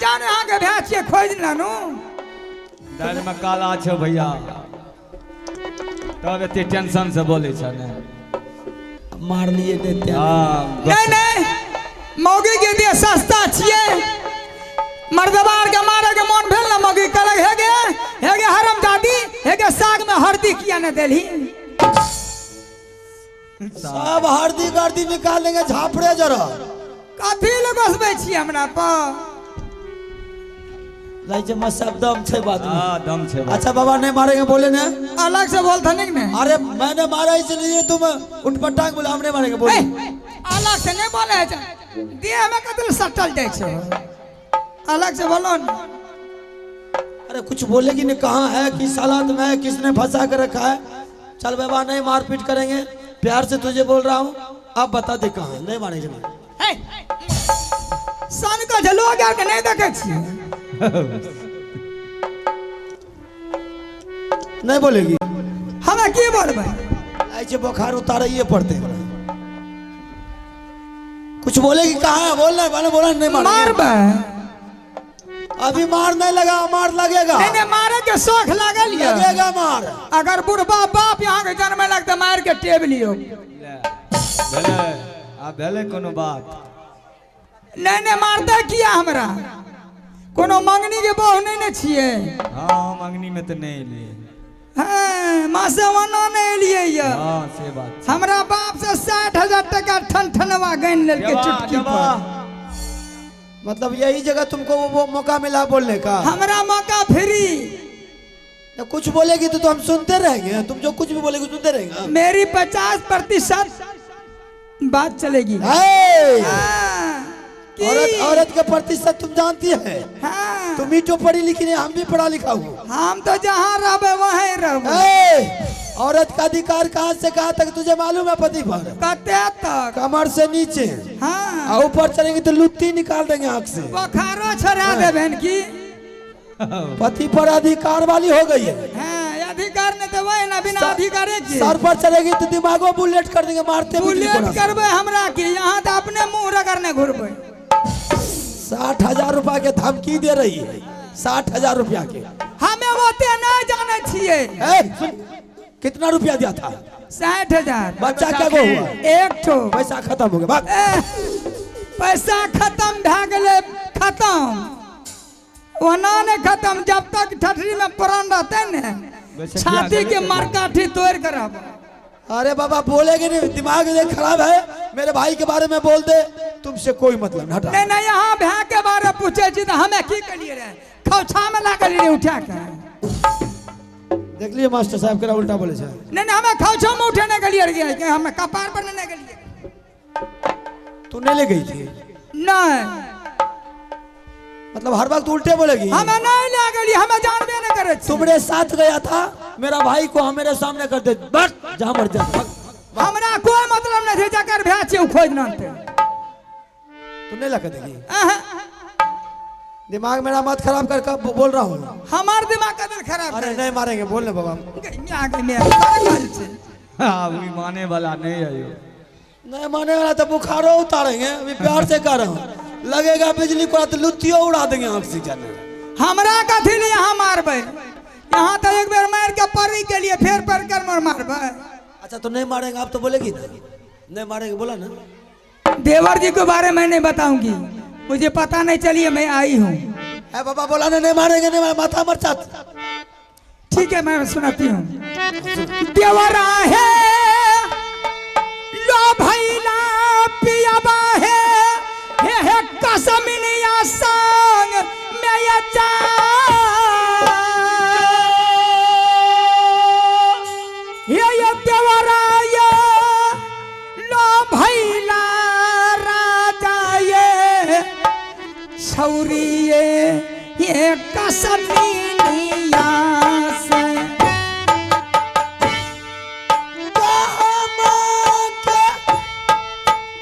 जाने अहाँके भाय छियै खोजि लेलहुँ। दालि में काला छौ भैया, तब एते टेंशन से बोलै छ ने। मारलिए नहि तें। हाँ। नहीं नहीं, मौगी के दिए सस्ता छियै। मर्दबा आर के मारे के मन भेल ने, मौगी कहलक हे गे हे गे हरम दादी, हे गे साग में हरदी किया ने देलही। सब हरदी गर्दी निकाल देंगे, झापड़े जरा। कथी लए बसबै छियै हमरा पर? लाई छै मस्त सब दम छै बात में। हाँ, दम छै बात। अच्छा बाबा, नहीं मारेंगे बोले ने? अलग से बोलथनिक ने। अरे मैंने मारा इसलिए तुम उठपटांग बोले, हम नहीं मारेंगे बोले। ए, अलग से नहीं बोले छै, देह में कथी लए सटल जाइ छै? अलग से बोलो ने। अरे कुछ बोलेगी नहीं? कहाँ है, किस हालात में है, किसने फंसा कर रखा है? चल बाबा, नहीं मारपीट करेंगे, प्यार से तुझे बोल रहा हूँ, अब बता दे कहाँ है। नहीं मारेंगे नहीं। हे, सन के जे लोग आर के नहीं देखै छियै। नहीं बोलेगी? हमे की बोलबै? ऐसे बुखार उतारे पड़ते। कुछ बोलेगी? कहाँ है? बोलना, मैंने बोला नहीं मारेंगे। मारबै। अभी मार नहीं लगा, मार लगेगा। नहीं नहीं, मारे के शौख लागल ये। लगेगा मार। अगर बुढ़बा बाप यहाँ के जन्मे लगते मार के टेब लियो। ले, भेलै आ भेलै कोनो बात? नहीं नहीं, मारते किया हमरा? कोनो मंगनी के बहू नहीं ने छियै। हाँ, मंगनी में तो नहीं एलियै। हाँ, माँ से ओना नहीं एलियै ये। हाँ, से बात छै। हमरा बाप से 60,000 टका ठन ठनवा गैन लेलकै जवा, चुटकी जवा। पर। मतलब यही जगह तुमको वो मौका मिला बोलने का? हमरा मौका फ्री। तो कुछ बोलेगी तो हम सुनते रहेंगे? तुम जो कुछ भी बोलेगी सुनते रहेंगे? मेरी 50% बात चलेगी। हे! हाँ, की? औरत औरत के प्रतिशत तुम जानती है? हाँ। तुम ही जो पढ़ी लिखी नहीं, हम भी पढ़ा लिखा हूँ। हम तो जहाँ रहबे वहीं रहबे। हे! औरत का अधिकार कहाँ से कहाँ तक तुझे मालूम है? पति पर। कते तक? कमर से नीचे। हाँ। और ऊपर चलेंगे तो लुत्ती निकाल देंगे आंख से। बोखारो छोड़ा देबेन की? पति पर अधिकार वाली हो गई है। हाँ, अधिकार नहीं तो वही ना, बिना अधिकारे के। सर पर चलेगी तो दिमागो बुलेट कर देंगे, मारते बिजली बुलेट कोना से। करबे हमरा की? यहाँ तो अपने मुंह रगड़ने घुरबे। 60,000 रुपया के धमकी दे रही है, 60,000 रुपया के। हमें ओते नहीं जाने छियै। ए, सुन, कितना रुपया दिया था? 60,000। बच्चा क्या गो हुआ? एक ठो। पैसा खत्म हो गया, भाग। ए, पैसा खत्म भए गेलै, खत्म ओना नहीं खत्म, जब तक ठठरी में प्राण रहते ने वैसे छाती के मरकाठी तोड़ कर रहब। अरे बाबा, बोलेगे नहीं? दिमाग देख खराब है, मेरे भाई के बारे में बोल दे, तुमसे कोई मतलब नहीं, हटा। नहीं नहीं, यहाँ भाई के बारे में पूछे छी तो हमें की करिए रे? खौछा में ला करिए उठा के। देख लिए मास्टर साहब केरा उल्टा बोले छे। नहीं नहीं, हमें खौछा में उठे नहीं गलिए रे, के हमें कपार पर नहीं गलिए। तू नहीं ले गई थी? नहीं। मतलब हर वक्त उल्टे बोलेगी? हमें नहीं ले गलिए, हमें जानबे नहीं करे छी। तुमरे साथ गया था मेरा भाई को हम मेरे सामने कर दे, बस जहां मर जा भाग। हमरा कोई मतलब नहीं थे, जकर भै छै उ खोज नानते। तू नहीं लगा देगी? अहं। दिमाग मेरा मत खराब कर, कब बोल रहा हूँ। हमार दिमाग कदर खराब। अरे नहीं मारेंगे, बोल ले बाबा। करे। हाँ, वही माने वाला नहीं है यो। नहीं माने वाला तो बुखारो उतारेंगे, अभी प्यार से कर रहा हूँ, लगेगा बिजली को तो लुत्तियों उड़ा देंगे आंख से जाने। हमरा कथी ले यहाँ मारबै? यहाँ तो एक बेर मार के परी के लिए फेर पर कर मार मारबै। अच्छा, तो नहीं मारेंगे आप तो बोलेगी ना? नहीं मारेंगे बोला ना? देवर जी के बारे में नहीं बताऊंगी, मुझे पता नहीं चलिए मैं आई हूँ। है बाबा, बोला ना नहीं मारेंगे, नहीं मारेंगे, माथा मर जात। ठीक है, मैं सुनाती हूँ। देवरा है लो भैला पियाबा है हे हे कसमिनिया संग में ये जा ये देवरा ये लो भैला राजा ये छौरी ये कसमिनिया से।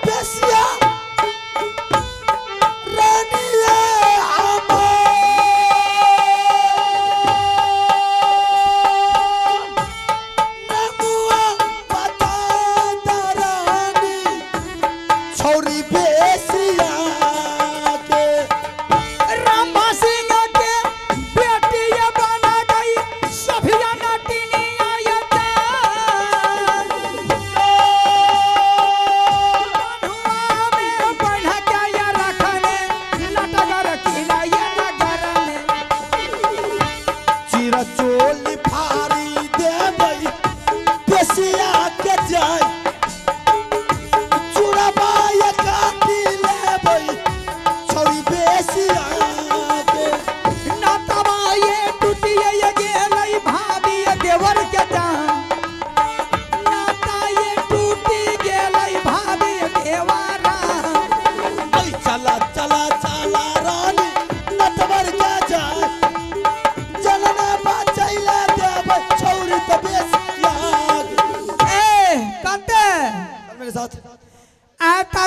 बेसिया रानिया नमुआ बता दरानी छौरी बेसिया के। रामा।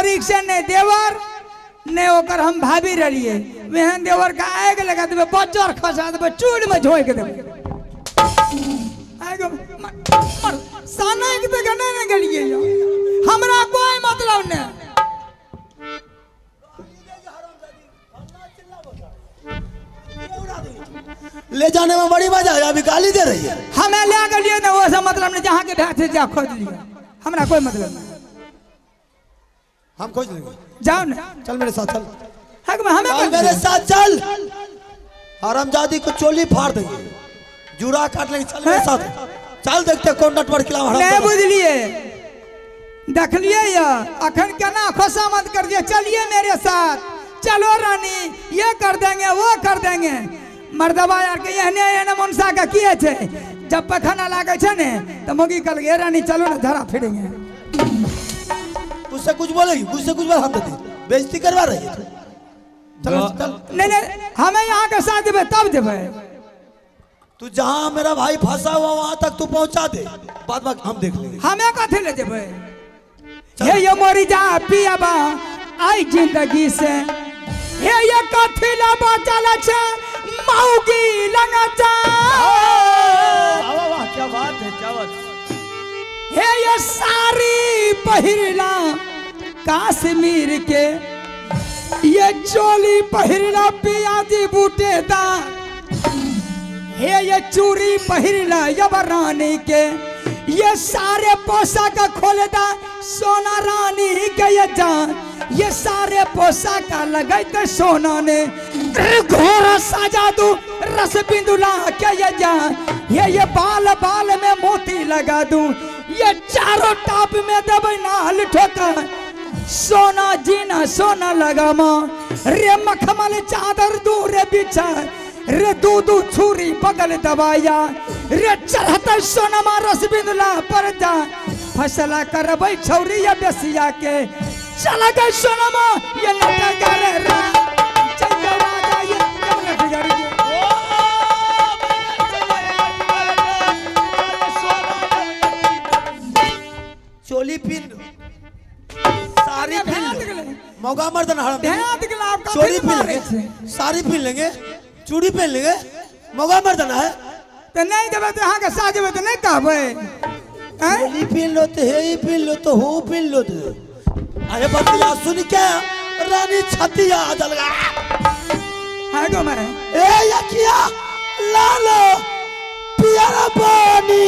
तारीख से ने देवर ने ओकर हम भाभी रहिए, वेहन देवर का आग लगा देबै, बज्जर खसा देबै, चूड़ में झोंक देबै। आग मर सानक ते गने ने गेलिए यौ। हमरा कोई मतलब ने। ले जाने में बड़ी मजा आया, अभी गाली दे रही है। हमें ले गेलिए ने वो सब मतलब नहीं, जहाँ के भैंस से जा खोज लिया, हमरा कोई मतलब नहीं। हम खोज लेंगे, जाओ ना, चल मेरे साथ चल, हक में हमें चल मेरे साथ चल, हरामजादी को चोली फाड़ देंगे, जुरा काट लेंगे, चल मेरे साथ चल, देखते कौन नटवर खिलाफ। नहीं बुझलिए, देखलिए या अखन केना खुशामद कर दिया, चलिए मेरे साथ, चलो रानी, ये कर देंगे वो कर देंगे। मर्दबा यार के एहने एहने मनसा के किए छे, जब पखाना लागे छे ने तो मोगी कल गे रानी चलो ना धरा फिरेंगे। उससे कुछ बोलेगी, उससे कुछ बोल, हम तो बेइज्जती करवा रही है। चलो चल, नहीं नहीं, हमें यहाँ के साथ देबे तब देबे। तू जहाँ मेरा भाई फंसा हुआ वहां तक तू पहुंचा दे, बाद बाकी हम देख लेंगे। हमें कथी ले जेबे? हे ये मोरी जा पियाबा आई जिंदगी से, हे ये कथी ला बचल छे मौगी लंगा जा। वाह वाह क्या बात है, क्या बात। हे ये साड़ी पहिरला कश्मीर के, ये चोली पहिरला पियाजी बूटेदार, हे ये चूड़ी पहिरला यवरानी के, ये सारे पोशाक खोलदा सोना रानी के ये जान, ये सारे पोशाक लगैत सोना ने घोड़ा सजा दू रस बिंदुला के ये जान, ये बाल बाल में मोती लगा दू, ये चारों टाप में दबे नाल ठोका सोना जीना सोना लगामा, रे मखमल चादर दू रे बिछा, रे दू दू छुरी बगल दबाया, रे चढ़ता सोनमा रस बिंदुला पर जा, फसला करबै छौरी या बेसिया के, चला गए सोनमा ये नटगर रा, चल राजा ये नटगर के। चोली पिन सारी पिन मौका मर्दन हराम, चोली पिन लेंगे, साड़ी पहन लेंगे, चूड़ी पहन लेंगे, मौका मर्दना है तो नहीं देबै तो अहाँ के साथ जेबै तो नहीं कहबै। चोली पहन लो तो हे ही पहन लो तो हो पहन लो तो, अरे बतिया सुन के रानी छतिया जल गया है गो मैं। ए यकिया लालो पियरा पानी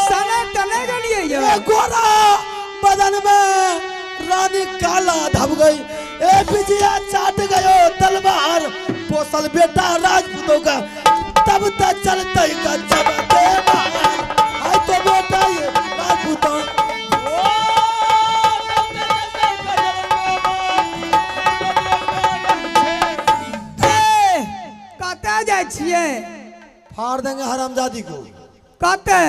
सने तने गेलिए ये गोरा बदन में रानी काला धब गई, ए बिजिया चाट गयो तलवार, पोसल बेटा राजपूतों का तब तक चलते का चबते आई तो बेटा ये राजपूतों। कतऽ जाइ छियै? फाड़ देंगे हरामजादी को। कतऽ?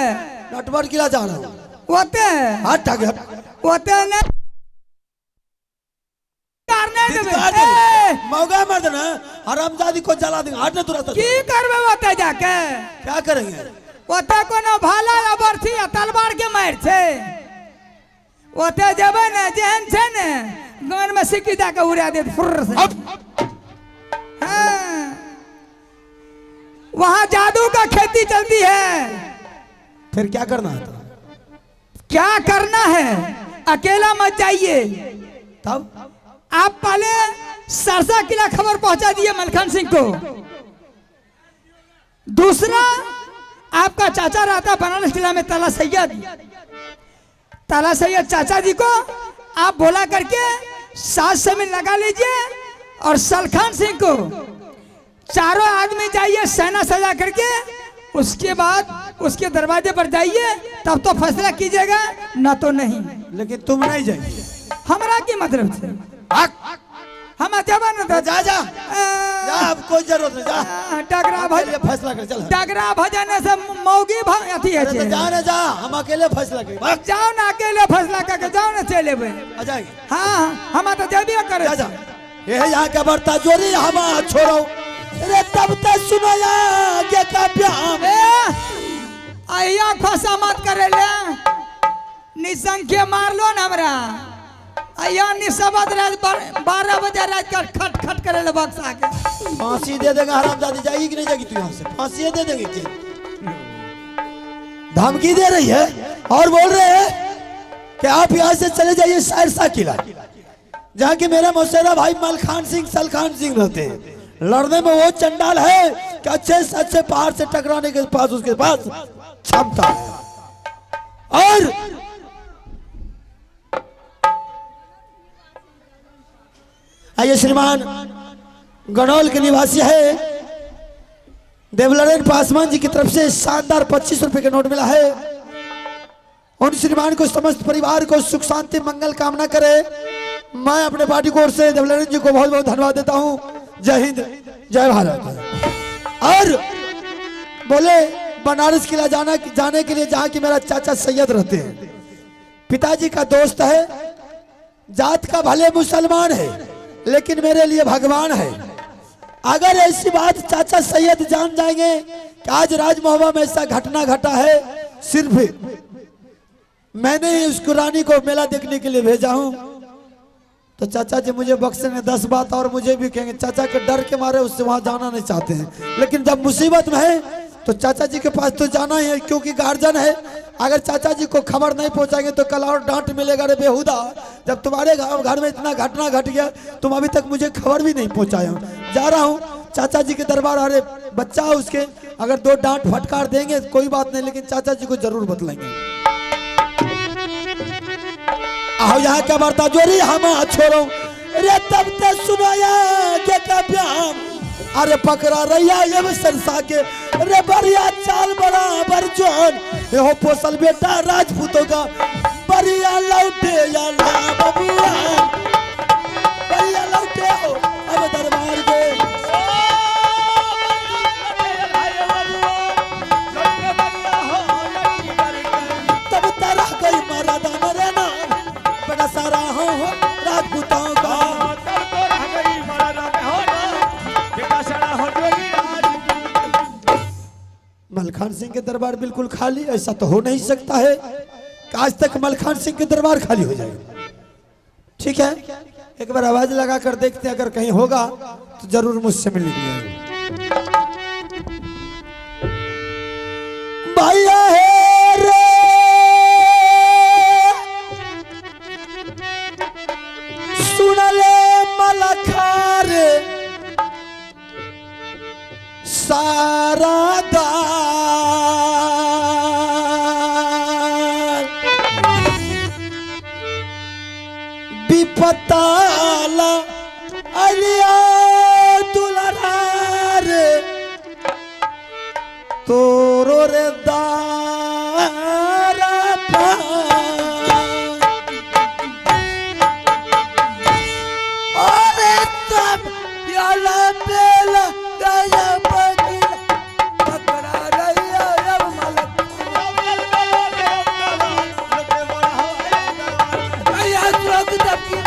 नटवर किला जा रहा हूँ। ओते? हट हट ओते नहीं मौका मर्दना हरामजादी को जला देंगे। हट ना तुरंत। की करबै ओते जाके? क्या करेंगे? ओते कोनो भाला या बरछी या तलवार के मारि छै। ओते जेबै ने जेहन छै ने गान में सिक्की दए के उड़ा देत फुर्र से। हाँ, वहाँ जादू का खेती चलती है। फिर क्या करना है? क्या करना है? अकेला मत जाइए। तब आप पहले सरसा किला खबर पहुंचा दिए मलखन सिंह को। दूसरा आपका चाचा रहता बनारस किला में ताला सैयद, ताला सैयद चाचा जी को आप बोला करके सात समय लगा लीजिए और सलखान सिंह को चारों आदमी जाइए सेना सजा करके, उसके बाद उसके दरवाजे पर जाइए, तब तो फैसला कीजिएगा ना तो नहीं। लेकिन तुम नहीं जाइए। हमरा की मतलब है? हम जब न जा जा जा, अब कोई जरूरत नहीं, जा डगरा भजन फैसला कर, चल डगरा भजन से मौगी अथी है। तो जा ना जा, हम अकेले फैसला कर, जाओ ना अकेले फैसला करके जाओ ना चले बे। आ जाएंगे। हाँ हम तो जबे करे। जा जा, ये यहाँ के बर्ता जोरी हम छोड़ो रे, तब तक सुनो यहाँ के का प्याम। ए आया फसा मत करे ले, निशंके मारलो न हमरा आया निशबद रात 12 बजे रात का खट खट करे ले बक्सा के। फांसी दे देंगे हरामजादी, जाएगी कि नहीं जाएगी तू यहाँ से? फांसी दे देंगे कि धमकी दे रही है और बोल रहे हैं कि आप यहाँ से चले जाइए सहरसा किला, जहाँ की मेरा मौसेरा भाई मलखान सिंह सलखान सिंह रहते हैं। लड़ने में वो चंडाल है कि अच्छे से अच्छे पहाड़ से टकराने के पास उसके पास क्षमता है। और आइए श्रीमान गणौल के निवासी है देवनारायण पासवान जी की तरफ से शानदार 25 रुपए के नोट मिला है। उन श्रीमान को समस्त परिवार को सुख शांति मंगल कामना करे। मैं अपने पार्टी को ओर से देवनारायण जी को बहुत बहुत धन्यवाद देता हूं। जय हिंद, जय भारत। और बोले बनारस किला जाने के लिए जहां की मेरा चाचा सैयद रहते हैं, पिताजी का दोस्त है, जात का भले मुसलमान है लेकिन मेरे लिए भगवान है। अगर ऐसी बात चाचा सैयद जान जाएंगे कि आज राजमहोबा में ऐसा घटना घटा है, सिर्फ मैंने ही उसको रानी को मेला देखने के लिए भेजा हूं, तो चाचा जी मुझे बख्शेंगे 10 बात और मुझे भी कहेंगे। चाचा के डर के मारे उससे वहां जाना नहीं चाहते हैं, लेकिन जब मुसीबत में है तो चाचा जी के पास तो जाना ही है, क्योंकि गार्जियन है। अगर चाचा जी को खबर नहीं पहुंचाएंगे तो कल और डांट मिलेगा, अरे बेहुदा, जब तुम्हारे घर में इतना घटना घट गया तुम अभी तक मुझे खबर भी नहीं पहुंचाए हो। जा रहा हूँ चाचा जी के दरबार, अरे बच्चा उसके अगर 2 डांट फटकार देंगे कोई बात नहीं, लेकिन चाचा जी को जरूर बतलाएंगे। आओ यहाँ क्या वार्ता जोरी हम छोड़ो रे, तब तक सुनाया के कब्याम, अरे पकड़ा रैया ये सरसा के रे, बढ़िया चाल बराबर जोन ये हो पोसल बेटा राजपूतों का, बढ़िया लौटे या ला बबुआ, बढ़िया लौटे हो अब दरबार के। तब तरह गई मरदा मरे नाम बड़ा सारा हो राजपूतों का। मलखान सिंह के दरबार बिल्कुल खाली, ऐसा तो हो नहीं सकता है कि आज तक मलखान सिंह के दरबार खाली हो जाएगा। ठीक है, एक बार आवाज लगा कर देखते हैं, अगर कहीं होगा तो जरूर मुझसे मिलने के लिए आएगा। भैया हे रे सुन ले मलखार सारा दार, विपताला अलिया दुलरार तोरो रे दारा पार। अरे तब याला बेला गया बगिला पकड़ा रैया अब मलक भैया तुरंत दबकी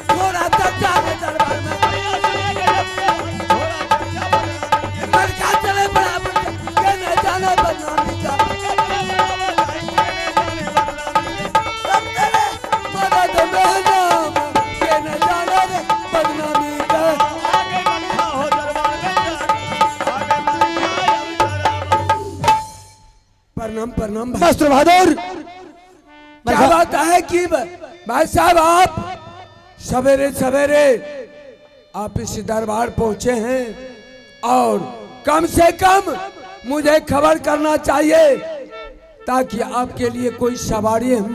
थोड़ा चर्चा के दरबार में मलका चले बराबर के न जाने बदनामी का, तब तेरे मदद में नाम के न जाने रे बदनामी का। प्रणाम प्रणाम भाई। मास्टर बहादुर, क्या बात है कि भाई साहब आप सवेरे सवेरे आप इस दरबार पहुंचे हैं और कम से कम मुझे खबर करना चाहिए ताकि आपके लिए कोई सवारी हम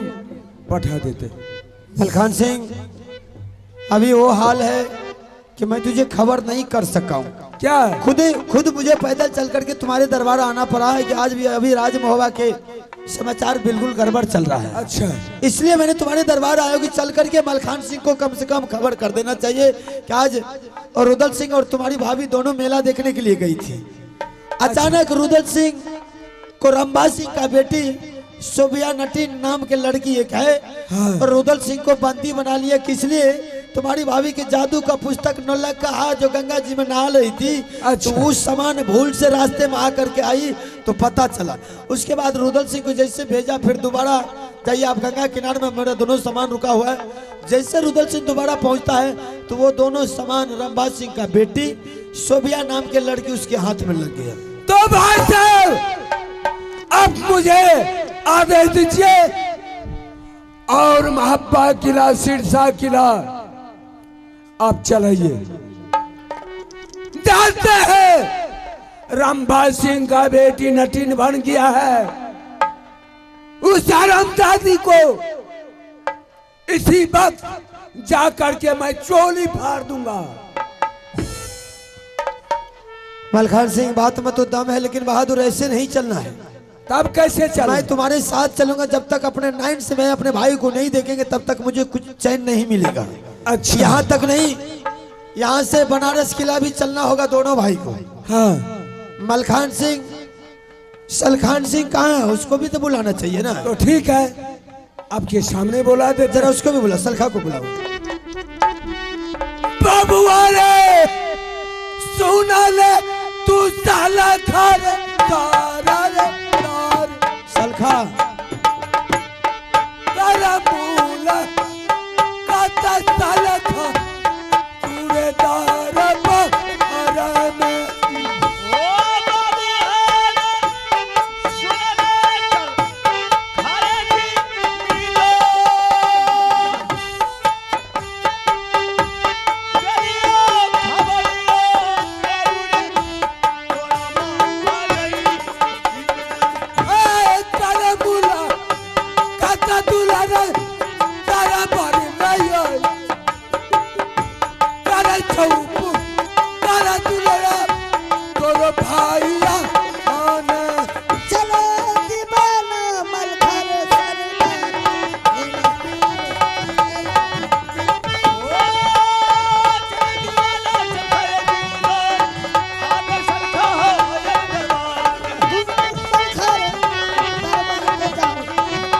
पठा देते। मलखान सिंह, अभी वो हाल है कि मैं तुझे खबर नहीं कर सका हूँ। क्या है? खुद खुद मुझे पैदल चल करके तुम्हारे दरबार आना पड़ा है कि आज भी अभी राजमहोबा के समाचार बिल्कुल गड़बड़ चल रहा है। अच्छा, इसलिए मैंने तुम्हारे दरबार आया कि चल करके मलखान सिंह को कम से कम खबर कर देना चाहिए कि आज और रुदल सिंह और तुम्हारी भाभी दोनों मेला देखने के लिए गई थी। अचानक रुदल सिंह को रंभा सिंह का बेटी सोबिया नटीन नाम के लड़की एक है, और रुदल सिंह को बंदी बना लिया। किस लिए? तुम्हारी भाभी के जादू का पुस्तक नौलख का हाथ जो गंगा जी में नहा रही थी। अच्छा। तो उस सामान भूल से रास्ते में आकर के आई तो पता चला। उसके बाद रुदल सिंह को जैसे भेजा, फिर दोबारा जाइए आप गंगा किनारे में, मेरा दोनों सामान रुका हुआ है। जैसे रुदल सिंह दोबारा पहुंचता है तो वो दोनों सामान रंभा सिंह का बेटी शोभिया नाम के लड़की उसके हाथ में लग गया। तो भाई साहब अब मुझे आदेश दीजिए और महाब्बा किला सिरसा किला आप चलाइए। जानते हैं रंभा सिंह का बेटी नटीन बन गया है, उस हरामजादी को इसी वक्त जा करके मैं चोली फाड़ दूंगा। मलखान सिंह बात में तो दम है, लेकिन बहादुर ऐसे नहीं चलना है। तब कैसे चले? मैं तुम्हारे साथ चलूंगा, जब तक अपने नाइन से मैं अपने भाई को नहीं देखेंगे तब तक मुझे कुछ चैन नहीं मिलेगा। अच्छा। यहाँ तक नहीं, यहाँ से बनारस किला भी चलना होगा दोनों भाई को। हाँ। मलखान सिंह सलखान सिंह कहाँ है, उसको भी तो बुलाना चाहिए ना। तो ठीक है, आपके सामने बोला दे। जरा उसको भी बुला, सलखा को बुलाओ। बबुआ रे सुना ले तू साला खार तारा रे तार सलखा तारा मूला काता साला खा तूरे तारा पर में। चलो दीवाना मलखान सरकार। मलखान दरबार में जाओ,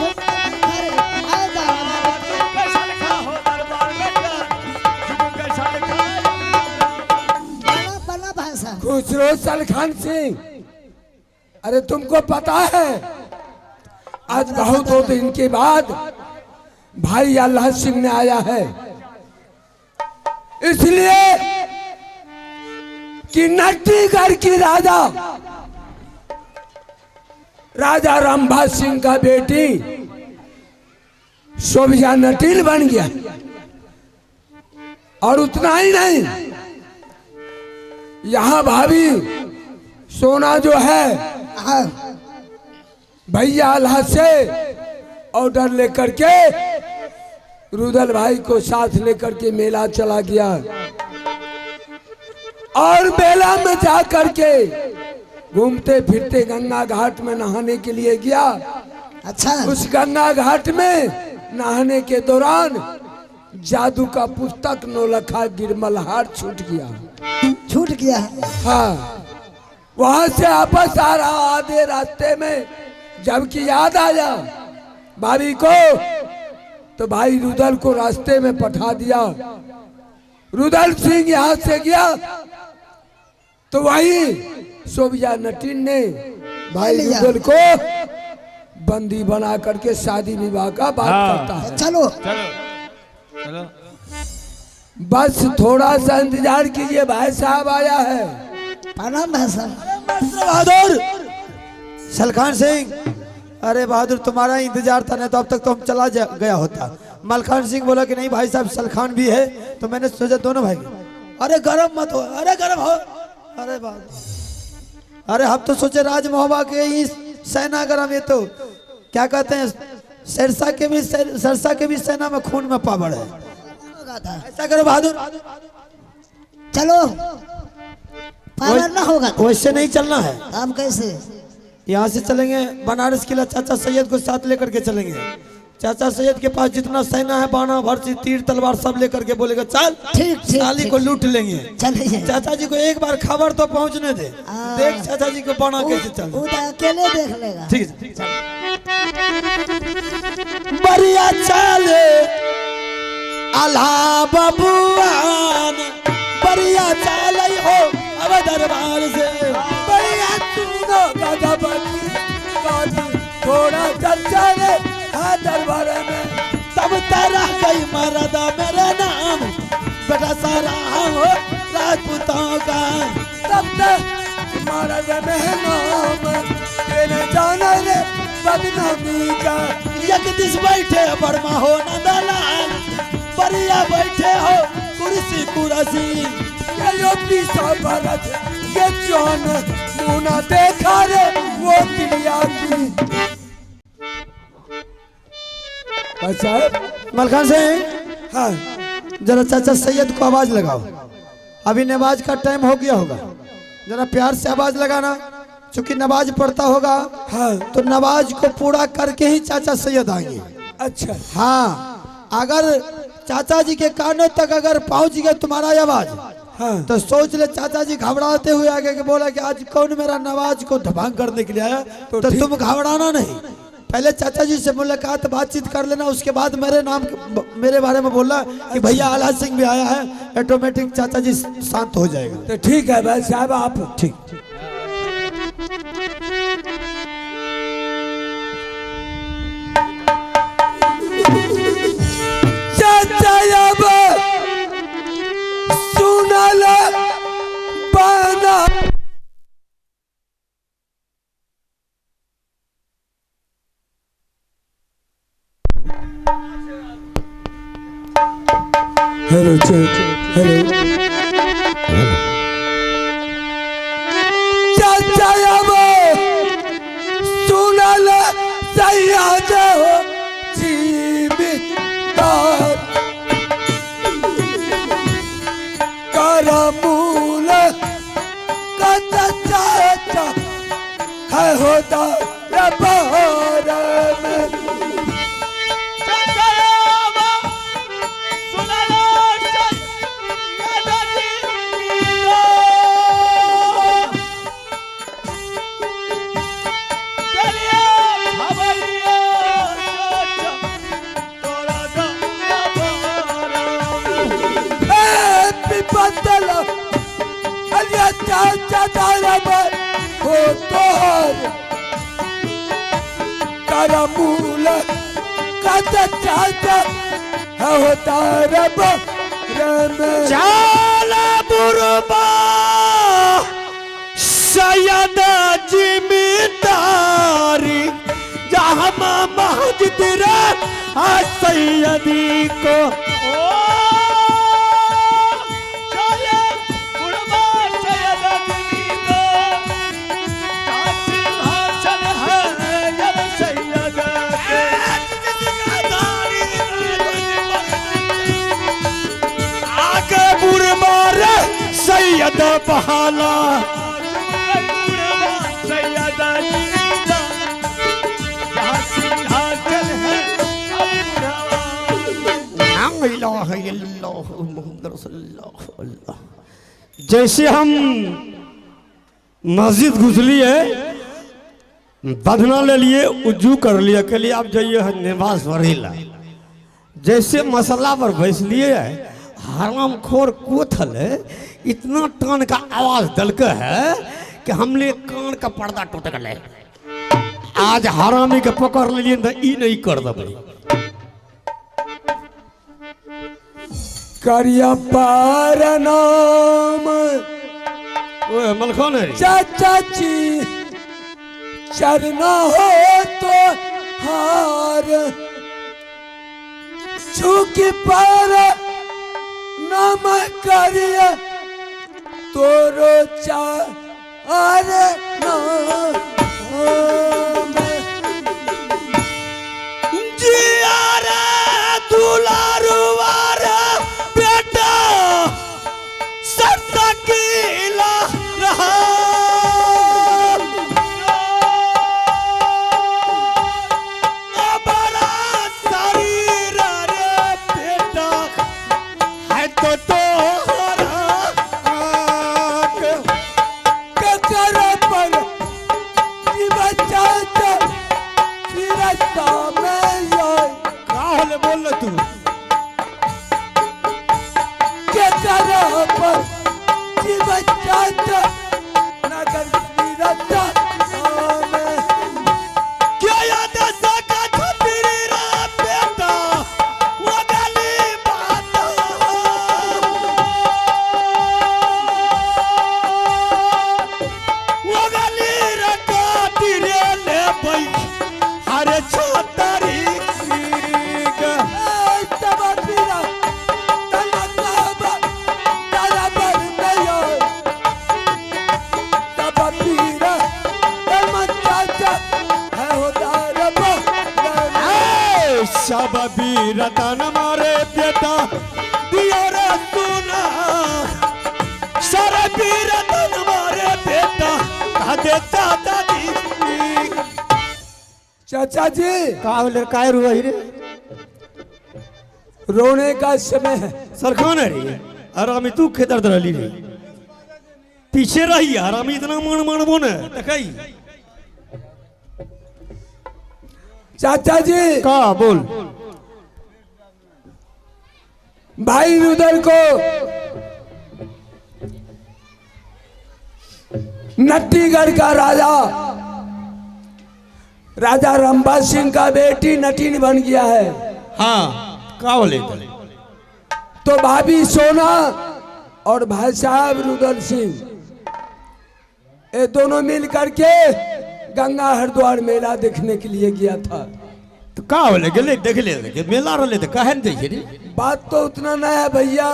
मलखान आए दरबार। बना बना भाषा। खुसरो सलखान सिंह, अरे तुमको पता है आज बहुत दो दिन के बाद भाई अल्लाह सिंह ने आया है, इसलिए कि नट्टीगढ़ की राजा राजा रंभा सिंह का बेटी शोभिया नटील बन गया। और उतना ही नहीं, यहाँ भाभी सोना जो है हाँ। भैया अल्लाह से ऑर्डर लेकर के रुदल भाई को साथ लेकर के मेला चला गया और मेला में जा करके घूमते फिरते गंगा घाट में नहाने के लिए गया। अच्छा। उस गंगा घाट में नहाने के दौरान जादू का पुस्तक नौलखा गिरमलहार छूट गया। छूट गया। हाँ, वहां से वापस आ रहा आधे रास्ते में जबकि याद आया भाभी को, तो भाई रुदल को रास्ते में पठा दिया। रुदल सिंह यहाँ से गया तो वही सोबिया नटीन ने भाई लिया। रुदल को बंदी बना करके शादी विवाह का बात करता है। चलो चलो चलो, बस थोड़ा सा इंतजार कीजिए, भाई साहब आया है। प्रणाम भाई साहब। बहादुर सलखान सिंह, अरे बहादुर तुम्हारा इंतजार था, नहीं तो अब तक तो हम चला गया होता। मलखान सिंह बोला कि नहीं भाई साहब सलखान भी है, तो मैंने सोचा दोनों भाई। अरे गरम मत हो, अरे गरम हो, अरे बहादुर, अरे हम तो सोचे राजमहोबा के ही सेना गरम, ये तो क्या कहते हैं सिरसा के भी, सरसा के भी सेना में खून में पावड़ है। ऐसा करो बहादुर, चलो पावर ना होगा वैसे नहीं चलना है। हम कैसे? यहाँ से चलेंगे बनारस किला, चाचा सैयद को साथ लेकर के चलेंगे। चाचा सैयद के पास जितना सेना है, बाणा भरसी तीर तलवार सब लेकर के बोलेगा चल, ठीक ठीक, साली को लूट लेंगे। चलिए। चाचा जी को एक बार खबर तो पहुँचने दे, देख चाचा जी को बाणा कैसे चल। वो तो अकेले देख लेगा। ठीक है, बढ़िया चले अल्लाह बबुआन, बढ़िया चले हो अब दरबार से। बढ़िया सुनो गाधा बनी गाधी थोड़ा चल चले है दरबार में। तब तेरा गई मरदा मेरे नाम बेटा सारा हो राजपूतों का। तब तक मरद में नाम तेरे जाना रे बदनामी का। एक this बैठे बर्मा हो नंदलाल बढ़िया बैठे हो कुर्सी कुर्सी। ये यो पीसा भरत ये जौन मुना देखा रे वो तिलिया की। भाई साहब मलखान सिंह, हाँ जरा चाचा सैयद को आवाज लगाओ, अभी नमाज का टाइम हो गया होगा, जरा प्यार से आवाज लगाना, चूंकि नमाज पढ़ता होगा। हाँ तो नमाज को पूरा करके ही चाचा सैयद आएंगे। अच्छा हाँ, अगर चाचा जी के कानों तक अगर पहुंच गया तुम्हारा आवाज, हाँ तो सोच ले चाचा जी घबराते हुए आगे के बोला कि आज कौन मेरा नमाज को धमाक करने के लिए आया। तो तुम घबराना नहीं, पहले चाचा जी से मुलाकात बातचीत कर लेना, उसके बाद मेरे नाम मेरे बारे में बोलना कि भैया आला सिंह भी आया है, ऑटोमेटिक चाचा जी शांत हो जाएगा। तो ठीक है भाई साहब आप ठीक। चाचा अब सुनल बना हेलो हेलो चाचा अब सुनल सैयद हो जीविदार करमूल का चाचा है होता रबार में। चाचा दारबर हो तोहर करमूल का चाचा है होता रब में। चाला बुरबा सैयद जिम्मेदारी जहाँ मस्जिद रे सैयदी को। सैयद बहाला जैसे हम मस्जिद घुसली है, बदना ले लिए, उज्जू कर लिया के लिए आप जाइए नमाज पढ़ेला। जैसे मसला पर बैस लिए है, हरामखोर कोथल है, इतना कान का आवाज दलक है कि हमने कान का पर्दा टूट गए। आज हरामी के पकड़ लिए तो ई नहीं कर दे। करिया पार नाम ओए मलखान है चाचा जी चरना हो तो हार झुकी पर नाम करिया तोरो चार नाम जिया रे दुलारुआ रे बेटा सरसकीला रहा बड़ा शरीर रे बेटा है तो तोहरा आँख। ककर पर बच्चा फिरता में यार का होले बोल ना तू के कर पर बच्चा नगर फिरता में क्या याद सका छतरी रतन मारे बेटा दियो रे सोना, सारे वीर रतन मारे बेटा कह दे चाचा जी। चाचा जी का होले काय रुआई रे? रोने का समय है। सरखान है रे हरामी, तू खेतर रहली रे, पीछे रही हरामी, इतना मान मानबो ने देखई। चाचा जी का बोल? भाई रुदल को नट्टीगढ़ का राजा राजा रंभा सिंह का बेटी नटीन बन गया है। हाँ का बोले? तो भाभी सोना और भाई साहब रुदल सिंह ये दोनों मिल करके गंगा हरिद्वार मेला देखने के लिए गया था। तो का बोले गेले देख ले मेला रहले तो काहे न जाइ रे? बात तो उतना ना है भैया,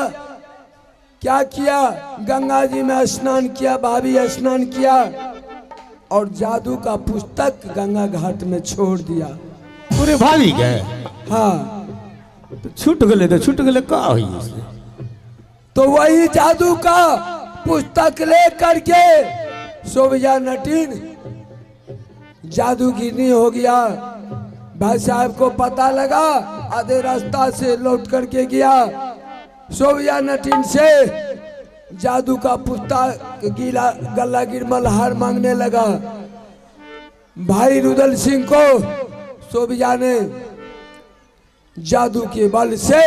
क्या किया गंगा जी में स्नान किया, भाभी स्नान किया और जादू का पुस्तक गंगा घाट में छोड़ दिया। पूरे भाभी गए? हाँ। तो छूट गेले तो छूट गेले, का होई? तो वही जादू का पुस्तक ले करके शोभिया नटीन जादूगिरी हो गया। भाई साहब को पता लगा, आधे रास्ता से लौट करके गया, शोभिया नटीन से जादू का पुस्तक गीला गला गिरमल हार मांगने लगा। भाई रुदल सिंह को शोभिया ने जादू के बल से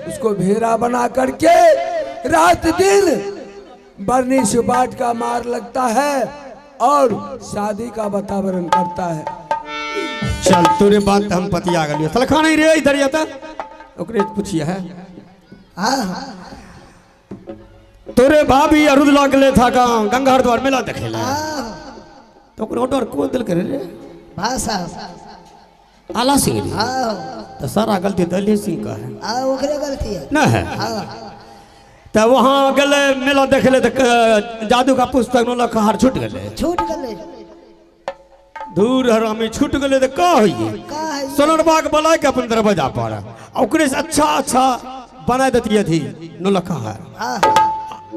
उसको भेड़ा बना करके रात दिन बरनी सुपाट का मार लगता है और शादी का वातावरण करता है। चल तोरे बात हम पतिया गेलियो। सलखा नहीं रे इधर जाता ओकरे पूछिए है। हाँ हाँ। तोरे भाभी अरुद गेले था गंगा हरिद्वार मेला देखेला, तो ओकरे ऑर्डर को दिल करे रे? भाई साहब आला सिंह रे। हाँ। तो सारा गलती दली सिंह का है। हाँ ओकरे गलती है ना है। हाँ। तो वहाँ गेले मेला देखेले तो जादू का पुस्तक नौलखा हार छूट गेले। छूट गेले। दूर हरामी छूट गेले तो का होइए? सोनरबा के बुला के अपन दरवाजा पर ओकरे से अच्छा अच्छा बना देती थी नौलखा हार। हाँ।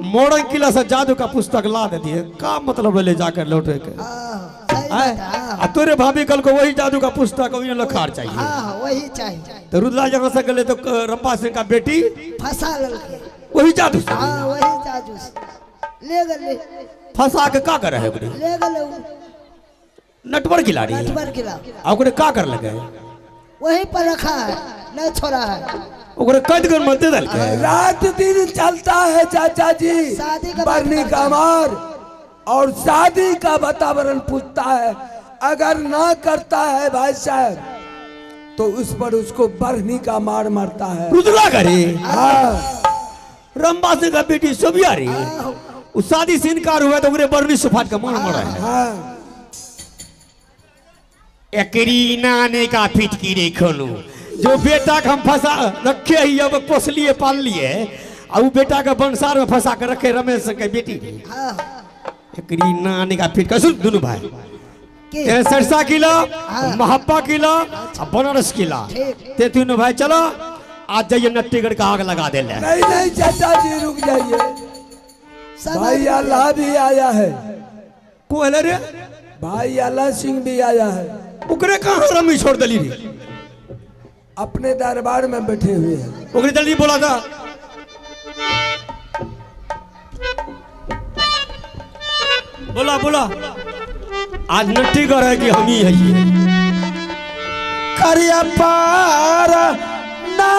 मोड़न किला से जादू का पुस्तक ला देती है, का मतलब ले जाकर लौटे के? आ तोरे भाभी कल को वही जादू का पुस्तक वही नौलखा हार चाहिए। हाँ वही चाहिए। तो रुदला जहाँ से गले तो रंपा सिंह का बेटी फंसा ललके वही जादू से। हाँ वही जादू से ले गले। फंसा के का करे है ओकरे? ले गले नटवर खिलाड़ी। नटवर खिला। ओकरे का कर लगे? वही पर रखा है, नहीं छोड़ा है। ओकरे कैद कर मत दे दलके। रात दिन चलता है चाचा जी शादी का बरनी का मार और शादी का वातावरण पूछता है। अगर ना करता है भाई साहब तो उस पर उसको बरनी का मार मारता है। रुदला करे। हाँ। रंबा सिंह का बेटी सोबिया रे, उस शादी से इनकार हुआ तो ओकरे बरनी से फाट के मार मारा है। हाँ। एकरी नाने का फिटकी रे खोलू जो बेटा के हम फंसा रखे ही अब पोसलिए पाल लिए और वो बेटा के बंसार में फंसा के रखे रमेश के बेटी। हाँ। एकरी नाने का फिटका सुन दोनों भाई, सरसा किला, महप्पा किला, बनारस किला, ते तीनों भाई चलो आज जाइए नट्टीगढ़ का आग लगा दे। नहीं नहीं चाचा जी रुक जाइए, भाई अल्लाह भी आया है। को रे? भाई अल्लाह सिंह भी आया है। ओकरे कहाँ रमी छोड़ दली रे? अपने दरबार में बैठे हुए हैं। ओकरे जल्दी बोला था। बोला बोला आज नट्टीगढ़ है कि हम ही है। करिया पार ना